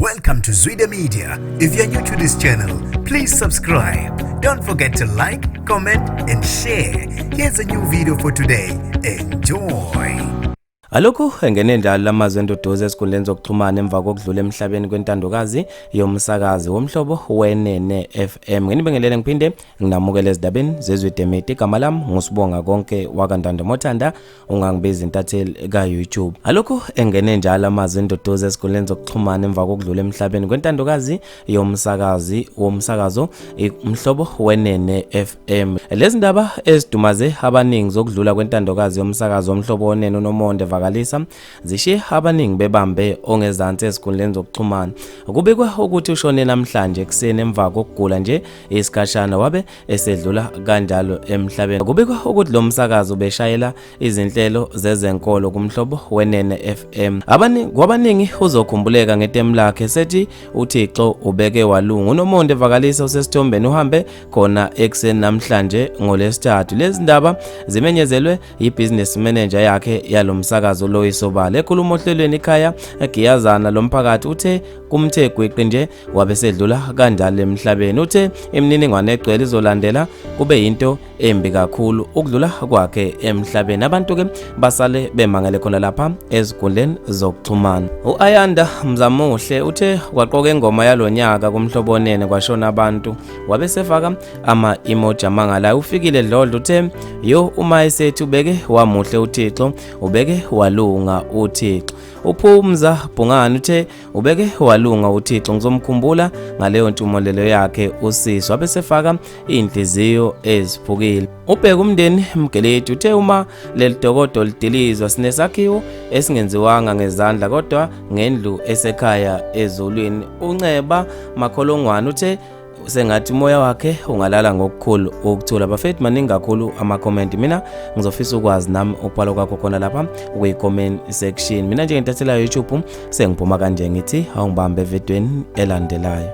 Welcome to Zwida Media. If you're new to this channel, please subscribe. Don't forget to like, comment, and share. Here's a new video for today. Enjoy. Alokhu engene njalo lamazwi enduduzo esikhundleni zokuxhumana emva kokudlula emhlabeni kwentandokazi yomsakazi womhlobo wenene FM. Nginibingelele ngiphinde nginamukele ezindabeni zezwe Media. Igama lami nguSibonga konke wakaNtando Mothanda ungangibiza intatheli ka-YouTube. Alokhu engene njalo amazwi enduduzo esikhundleni zokuxhumana emva kokudlula emhlabeni kwentandokazi yomsakazi womsakazo umhlobo wenene FM. Lezi ndaba ezidumaze abaningi zokudlula kwentandokazi yomsakazo womhlobo wenene uNomonde Vakalisa zishiye abaningi bebambe ongezansi ezikhundleni zokuxhumana. Kubikwa ukuthi ushone namhlanje ekuseni emva kokugula nje isikhashana wabe esedlula kanjalo emhlabeni. Kubikwa ukuthi lo msakazo ubeshayela izinhlelo zezenkolo kumhlobo wenene FM. Abaningi kwabaningi uzokhumbuleka ngetemu lakhe sethi uThixo ubeke walunga. UNomonde Vakalisa usesithombeni uhambe khona ekuseni namhlanje ngoLwesithathu. Lezi ndaba zimenyezelwe yi-business manager yakhe yalomsakazo Loyiso Bala. Ekhuluma ohlelweni ikhaya egiyazana lomphakathi uthe kumthe gwiqi nje wabe sedlula kanjalo emhlabeni. Uthe imininingwane egcwele izolandela kube yinto embi kakhulu ukudlula kwakhe emhlabeni. Abantu ke basale bemangele khona lapha ezinkundleni zokuxhumana. U-Ayanda Mzamuhle uthe kwaqoka ingoma yalonyaka kumhlobonene kwashona abantu wabe sefaka ama-emoji amangalayo. Ufikile Dlodlo uthe yo uma esethi ubeke wamuhle uThixo ubeke walunga uThixo. UPhumza Bhungane uthe ubeke walunga uThixo ngizomkhumbula ngaleyo ntshumelelo yakhe usisi wabe sefaka inhliziyo eziphukile. Ubheka umndeni Mgeledi uthe uma leli dokodo lidilizwa sinesakhiwo esingenziwanga ngezandla kodwa ngendlu esekhaya ezulwini. Unceba Makholongwane uthe sengathi umoya wakhe ungalala ngokukhulu ukuthula. Bafethu maningi kakhulu ama-comment, mina ngizofisa ukwazi nami ukubhala kwakho khona lapha kwi-comment section. Mina njengentathela YouTube sengiphuma kanje ngithi awungibambe evidweni elandelayo.